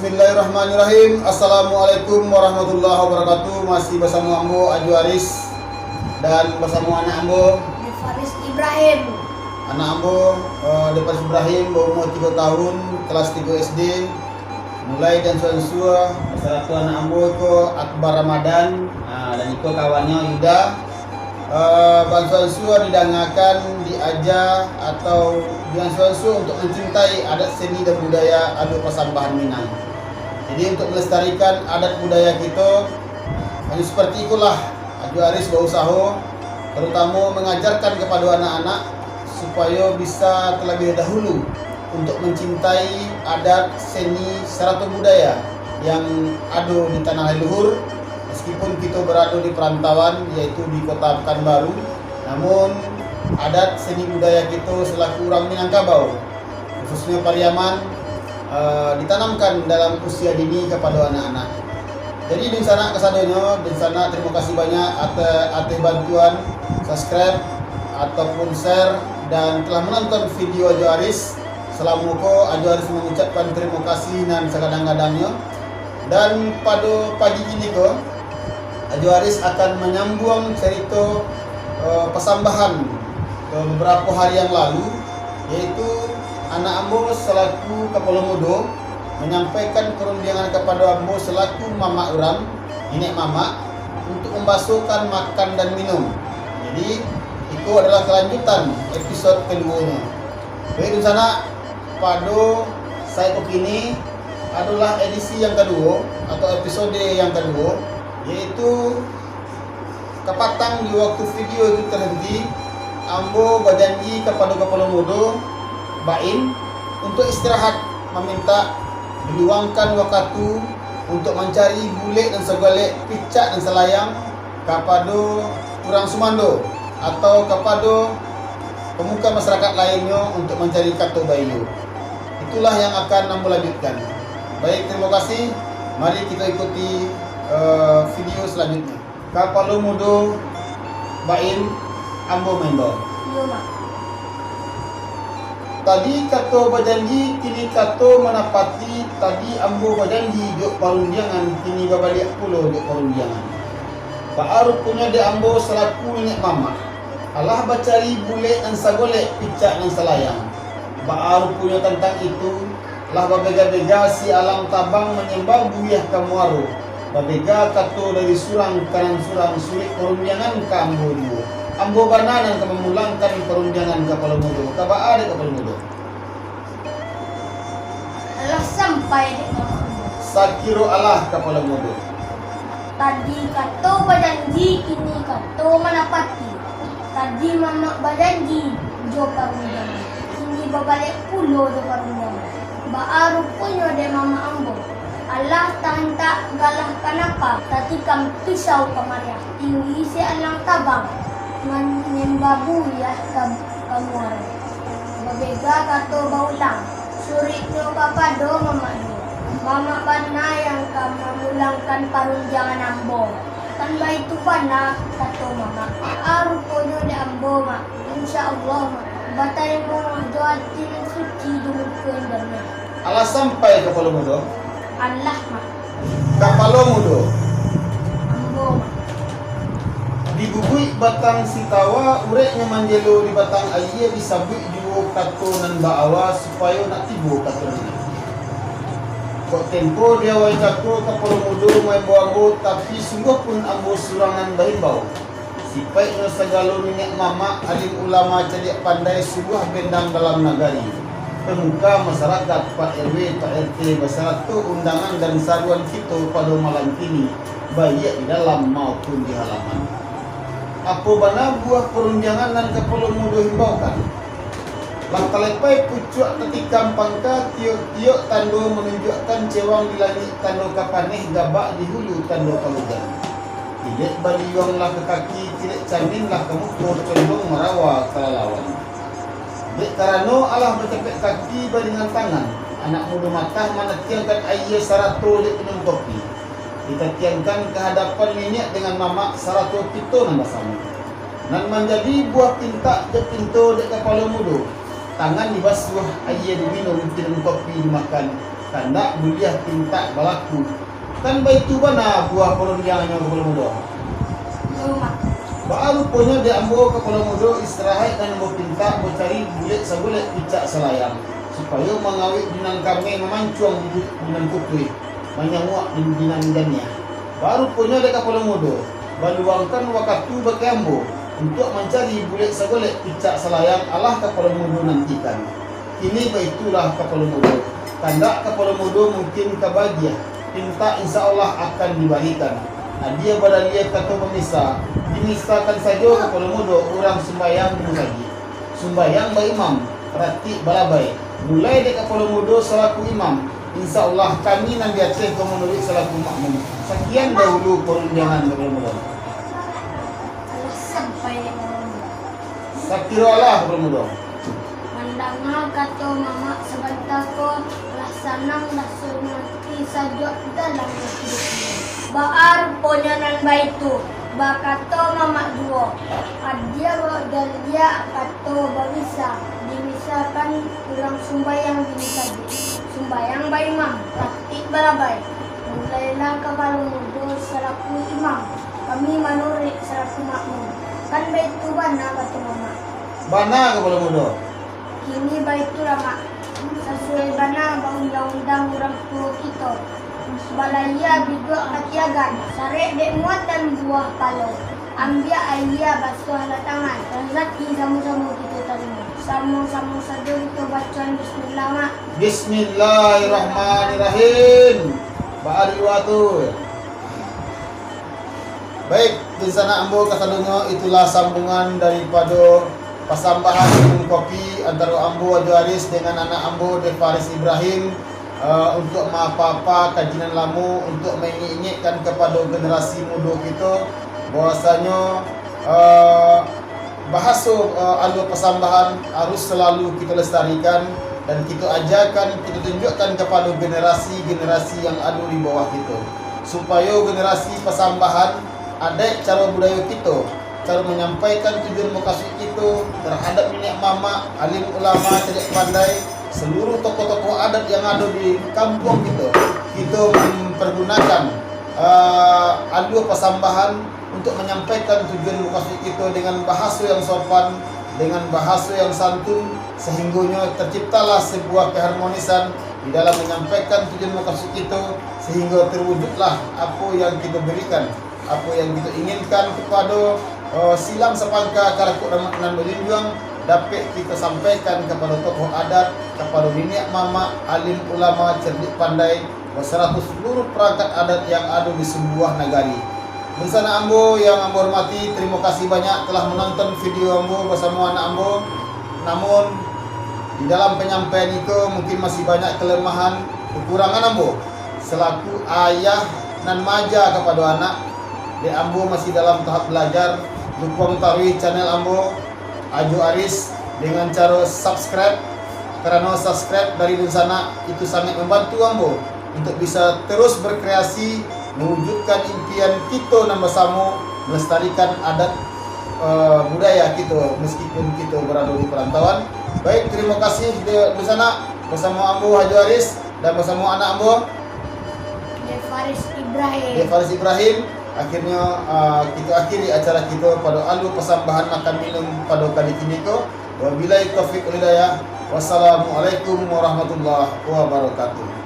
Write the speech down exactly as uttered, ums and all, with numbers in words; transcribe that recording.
Bismillahirrahmanirrahim. Assalamualaikum warahmatullahi wabarakatuh. Masih basamo ambo, Ajo Aris, dan basamo anak ambo, Faris Ibrahim. Anak ambo, eh, Faris Ibrahim, baumua tigo tahun, kelas tigo S D. Mulai diansua-ansua, basarato anak ambo iko Akbar Ramadan, ah, dan iko kawannyo Yuda. Eh, baansua-ansua didangakan, diaja, atau diansua-ansua untuk mancintai adat seni dan budaya ado pasambahan Minang. Jadi, untuk melestarikan adat budaya kito, hanya seperti itulah Ajo Aris bausaho, terutamo mangajarkan kapado anak-anak supayo bisa talabiah dahulu untuk mancintai adat, seni, sarato budaya yang ado di tanah leluhur, meskipun kito barado di parantauan, yaitu di Kota Pekanbaru, namun adat seni budaya kito selaku urang Minangkabau, khususnyo Pariaman, eh, ditanamkan dalam usia dini kapado anak-anak. Jadi, dunsanak kasadonyo, dunsanak tarimo kasih banyak ateh, ateh bantuan subscribe ataupun share dan telah menonton video Ajo Aris. Salamo ko, Ajo Aris mangucapkan tarimo kasih nan sagadang-gadangnyo. Dan pado pagi kini ko, Ajo Aris akan manyambuang carito, eh, pasambahan, eh, babarapo hari yang lalu, yaitu anak ambo salaku kapalo mudo manyampaikan parundiangan kapado ambo salaku mamak urang, niniak mamak, untuk mambasokan makan dan minum. Jadi, iko adalah kalanjutan episod kaduonyo. Baik, dunsanak, pado saat ko kini adolah edisi yang kaduo atau episode yang kaduo, yaitu kapatang di waktu video itu terhenti, ambo bajanji kapado kapalo mudo Baim untuk istirahat, mamintak diluangkan wakatu untuk mancari bulek nan sagolek, picak nan salayang kapado urang sumando atau kapado pamuka masyarakat lainnyo untuk mancari kato baiyo. Itulah yang akan ambo lanjutkan. Baik, tarimo kasih. Mari kito ikuti, eh, video salanjutnyo. Kapalo mudo Baim, ambo maimbau. Iyo, Mak. Tadi kato bajanji, kini kato manapati, tadi ambo bajanji jo parundiangan, kini babaliak pulo jo parundiangan. Baa ruponyo dek ambo salaku niniak mamak, alah bacari bulek nan sagolek, picak nan salayang. Baa ruponyo tantang itu, lah babega-bega si alang tabang manyambah buliah ka muaro, babega kato dari surang ka nan surang, sulik parundiangan ka ambo juo. Ambo bana nan ka mamulangkan parundiangan kapalo mudo. Ka baa dek kapalo mudo? Alah sampai dek mamak ambo. Sakiro alah kapalo mudo. Tadi kato bajanji, kini kato manapati. Tadi mamak bajanji jo parundiangan, kini babaliak pulo jo parundiangan. Baa ruponyo dek mamak ambo? Alah tahantak galah kanapa, tatikam pisau kamariah. Tinggi si alang tabang, manyambah buliah ka, ka muaro. Babega kato baulang, suriknyo kapado mamak juo. Mamak bana yang ka mamulangkan parundiangan ambo. Kan baitu bana kato mamak. Baa ruponyo dek ambo, Mak. Insya Allah, Mak. Batarimo jo ati nan suci jo muko nan damai. Alah sampai kapalo mudo? Alah, Mak. Kapalo mudo. Ambo, Mak. Di bubuik batang sitawa, ureknyo manjelo di batang aia, disabuik juo kato nan baawa, supayo nak tibo kato nan akhia. Kok tempo di awai cako kapalo mudo maimbau ambo, tapi sungguah pun ambo surang nan baimbau. Sipaiknyo sagalo niniak mamak, alim ulama cadiak pandai, suluah bendang dalam nagari, pamuka masyarakat, Pak R W, Pak R T, basarato undangan dan saruan kito pado malam kini, baiak di dalam maupun di halaman. Apo bana buah parundiangan nan kapalo mudo himbaukan? Lah talepai pucuak tatikam pangka, tiok-tiok tando manunjuakkan cewang di langik, tando ka paneh gabak di hulu, tando ka ujan. Tilek baliuang lah ka kaki, tilek camin lah ka muko, condong marawa ka lalawan. Dek karano alah bacapek kaki baringan tangan, anak mudo matah manatiangkan aia sarato dek minum kopi. Ditatiangkan ka hadapan niniak dengan mamak sarato kito nan basamo. Nan manjadi buah pintak jo pinto dek kapalo mudo, tangan dibasuah, aia diminum, minum kopi dimakan, Kandak buliah pintak balaku. Kan baitu bana buah parundiangannyo, Kapalo Mudo? Iyo, Mak. Baa ruponyo dek ambo, Kapalo Mudo, istirahat nan ambo pintak, bacari bulek sagulek picak salayang, supayo mangawik di nan kameh, mamancuang di, di nan kutuih, manyauak di, di nan janiah. Baa ruponyo dek Kapalo Mudo, baluangkan wakatu bakeh ambo untuak mancari bulek sagulek picak salayang, alah Kapalo Mudo nantikan. Kini baitulah, Kapalo Mudo. Kandak Kapalo Mudo mungkin ka baagiah, pintak insya Allah akan dibarikan. Adia baralia kato bamisa, dimisakan sajo Kapalo Mudo urang sumbayang di musajik. Sumbayang baimam, ratik balabai. Mulai dek Kapalo Mudo salaku imam, insya Allah kami nan di ateh ko manuruik salaku makmum. Sakian dahulu parundiangan Kapalo Mudo. Alah sampai, Kapalo Mudo. Sakiro alah, Kapalo Mudo. Mandanga kato mamak sabanta ko, lah sanang rasonyo, ati sajuak dalam iduiknyo. Baa ruponyo nan baitu, bakato mamak juo, adia baok dalia kato babisa, dimisakan urang sumbayang di musajik, sumbayang baimam, ratik balabai. Mulailah Kapalo Mudo salaku imam, kami manuruik salaku makmum. Kan baitu bana kato mamak. Bana, Kapalo Mudo. Kini baitulah, Mak. Sasuai bana baundang-undang urang tuo kito. Balayia biduak katiagan, sarek dek muatan buah palo. Ambiak aia basuahlah tangan, rasaki samo-samo kito tarimo. Samo-samo sajo kito bacoan bismillah, Mak. Bismillahirrahmanirrahim. Baa di lua tu? Baik, dunsanak ambo kasadonyo, itulah sambungan daripado pasambahan minum kopi antaro ambo, Ajo Aris, dengan anak ambo, De Faris Ibrahim, eh, untuak maapa-apa kaji nan lamo, untuak maingek-ingekkan kapado generasi mudo kito, bahwasanyo, eh, bahaso, eh, alua pasambahan harus salalu kito lestarikan, dan kito ajakan, kito tunjuakkan kapado generasi-generasi yang ado di bawah kito, supayo generasi pasambahan, adaik caro budayo kito, caro manyampaikan tujuan mukasuik kito tarhadap niniak mamak, alim ulama, cadiak pandai, saluruh tokoh-tokoh adat yang ado di kampuang kito, kito mampargunakan, eh, alua pasambahan untuak manyampaikan tujuan mukasuik kito dengan bahaso yang sopan, dengan bahaso yang santun, sahinggonyo taciptalah sabuah kaharmonisan di dalam manyampaikan tujuan mukasuik kito, sahinggo tarwujudlah apo yang kito barikan, apo yang kito inginkan kapado, eh, silang sapangka karakuak nan bajunjuang, dapek kito sampaikan kapado tokoh adat, kapado niniak mamak, alim ulama, cadiak pandai, basarato saluruh parangkat adat yang ado di sabuah nagari. Dunsanak ambo yang ambo hormati, tarimo kasih banyak telah manonton video ambo basamo anak ambo. Namun, di dalam panyampaian iko mungkin masih banyak kalamahan, kakurangan ambo. Salaku ayah nan maaja kapado anak, dek ambo masih dalam tahap balajar, dukuang taruih channel ambo, Ajo Aris, dengan caro subscribe, karano subscribe dari dunsanak itu sangaik mambantu ambo untuak bisa tarus barkreasi, mawujudkan impian kito nan basamo, malestarikan adat, eh, budaya kito, meskipun kito barado di parantauan. Baik, tarimo kasih de-, dunsanak, basamo ambo Ajo Aris dan basamo anak ambo De Faris Ibrahim. De Faris Ibrahim. Akhirnyo, ah, kito akhiri acara kito pado alua pasambahan makan minum pado kali kiniko. Wabillahi taufiq wal hidayah. Wassalamualaikum warahmatullahi wabarakatuh.